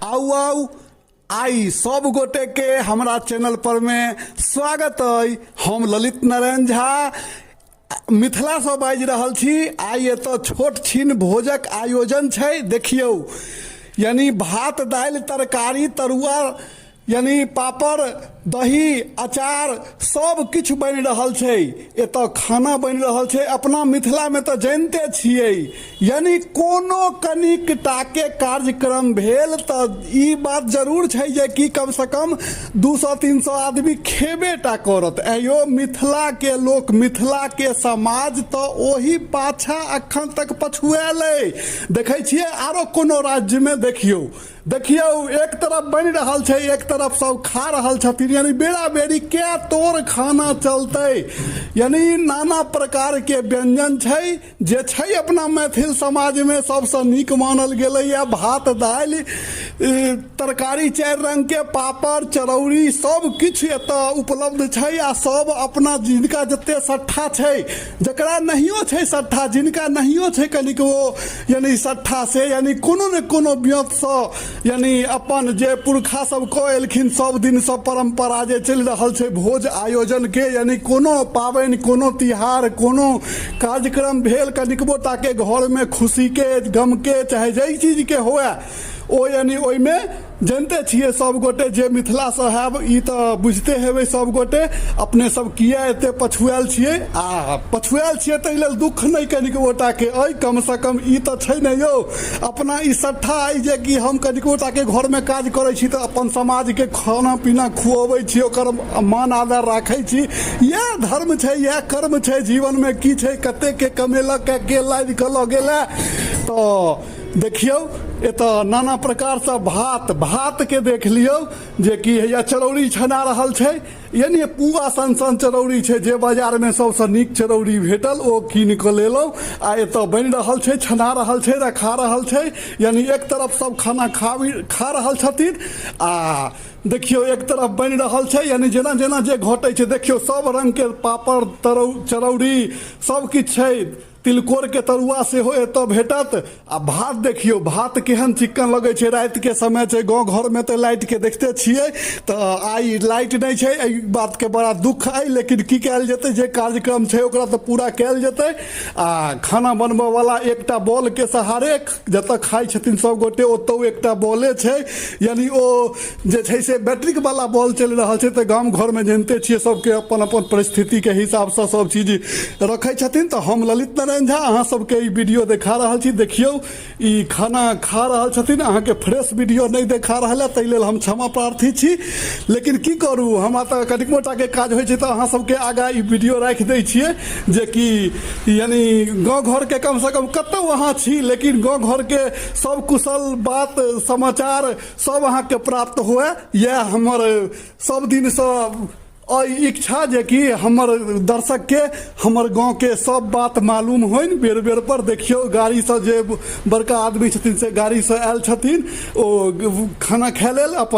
आउ आउ, आइ सब गोटे के हमरा चैनल पर में स्वागत अइ। हम ललित नारायण झा मिथिलासँ बाजि रहल छी। आइ एतऽ छोट छिन भोजक आयोजन छै। देखियौ, यानी भात दालि तरकारी तरुआ यानी पापड़ दही अचार सब किछु बनि रहल छै। एतऽ खाना बनि रहल छै। अपना मिथिलामे तऽ जनिते छियै, यानी कोनो कनिक टाके कार्यक्रम भेल तऽ ई बात जरूर छै जे कि कमसँ कम 200 300 आदमी खेबे टा करत। अयो मिथिलाके लोक, मिथिलाके समाज तऽ ओहि पाछा अखन तक पछुआयल अइ। देखै छियै आरो कोनो राज्यमे देखियौ, देखियौ एक तरफ बनि रहल छै, एक तरफ सब खा रहल छथिन, यानी बेरा बेरी के तोड़ खाना चलतै। यानी नाना प्रकार के व्यंजन छै जे छै अपना मैथिल समाजमे सबसँ नीक मानल गेलैए। भात दालि तरकारी 4 रंग के, पापड़ चरौरी सब किछु एतऽ उपलब्ध छै। आ सब अपना जिनका जते सट्ठा छै, जकरा नहियो छै सट्ठा, जिनका नहियो छै कनिकबो यानी सट्ठा, से यानी कोनो ने कोनो व्योंतसँ यानी अपन जे पुरखा सब कऽ एलखिन सब दिनसँ परम्परा जे चलि रहल छै भोज आयोजनके, यानी कोनो पाबनि कोनो तिहार कोनो कार्यक्रम भेल कनिकबो टाके घरमे खुशीके गमके चाहे जाहि चीजके हुए, ओ यानी ओहिमे जनिते छियै सब गोटे जे मिथिलासँ हैब, ई तऽ बुझिते हेबै सब गोटे अपने सब किया एते पछुआयल छियै। आ पछुआयल छियै ताहि लेल दुःख नहि कनिकबो टाके अइ, कमसँ कम ई तऽ छै ने यौ अपना ई सट्ठा अइ जे कि हम कनिकबो टाके घरमे काज करै छी तऽ अपन समाजके खाना पीना खुअबै छी, ओकर मान आदर राखै छी। इएह धर्म छै, इएह कर्म छै जीवनमे। की छै, कतेकके कमेलक के लादि कऽ लऽ गेलै। तऽ देखियौ एतऽ नाना प्रकारसँ भात, भातके देख लियौ जे कि हैया चरौरी छना रहल छै, यानी पुआ सन सन चरौरी छै। जे बाजारमे सबसँ नीक चरौरी भेटल ओ कीन कऽ लेलहुँ आ एतऽ बनि रहल छै, छना रहल छै, रखा रहल छै। यानी एक तरफ सब खाना खा रहल छथिन आ देखियौ एक तरफ बनि रहल छै। यानी जेना जेना जे घटै छै, देखियौ सब रङ्गके पापड़ चरौरी सब किछु छै। तिलकोरके तरुआ सेहो एतऽ भेटत। आ भात देखियौ, भात केहन चिक्कन लगै छै। रातिके समय छै, गाँव घरमे तऽ लाइटके देखते छियै, तऽ आइ लाइट नहि छै, एहि बातके बड़ा दुःख अइ, लेकिन की कयल जेतै, जे कार्यक्रम छै ओकरा तऽ पूरा कयल जेतै। आ खाना बनबऽवला एकटा बॉलके सहारे जतऽ खाइ छथिन सब गोटे ओतौ एकटा बॉले छै, यानी ओ जे छै से बैटरीक वाला बॉल चलि रहल छै। तऽ गाम घरमे जनिते छियै सबके अपन अपन परिस्थितिके हिसाबसँ सब चीज रखै छथिन। तऽ हम ललित नारायण झा अहाँ सबके ई वीडियो देखा रहल छी। देखियौ ई खाना खा रहल छथिन। अहाँके फ्रेश वीडियो नहि देखा रहल है, ताहि लेल हम क्षमा प्रार्थी छी, लेकिन की करू, हमरा तऽ कनिक मोटाके काज होइ छै तऽ अहाँ सबके आगाँ ई वीडियो राखि दै छियै जेकि यानी गाँव घरके कमसँ कम कतहु अहाँ छी, लेकिन गाँव घरके सब कुशल बात समाचार सब अहाँके प्राप्त हुए, इएह हमर सब दिनसँ एहि इच्छा जेकि हमर दर्शकके हमर गाँवके सब बात मालूम होइन। बेर बेर पर देखियौ गाड़ीसँ जे बड़का आदमी छथिन से गाड़ीसँ आयल छथिन ओ खाना खाय लेल अपन।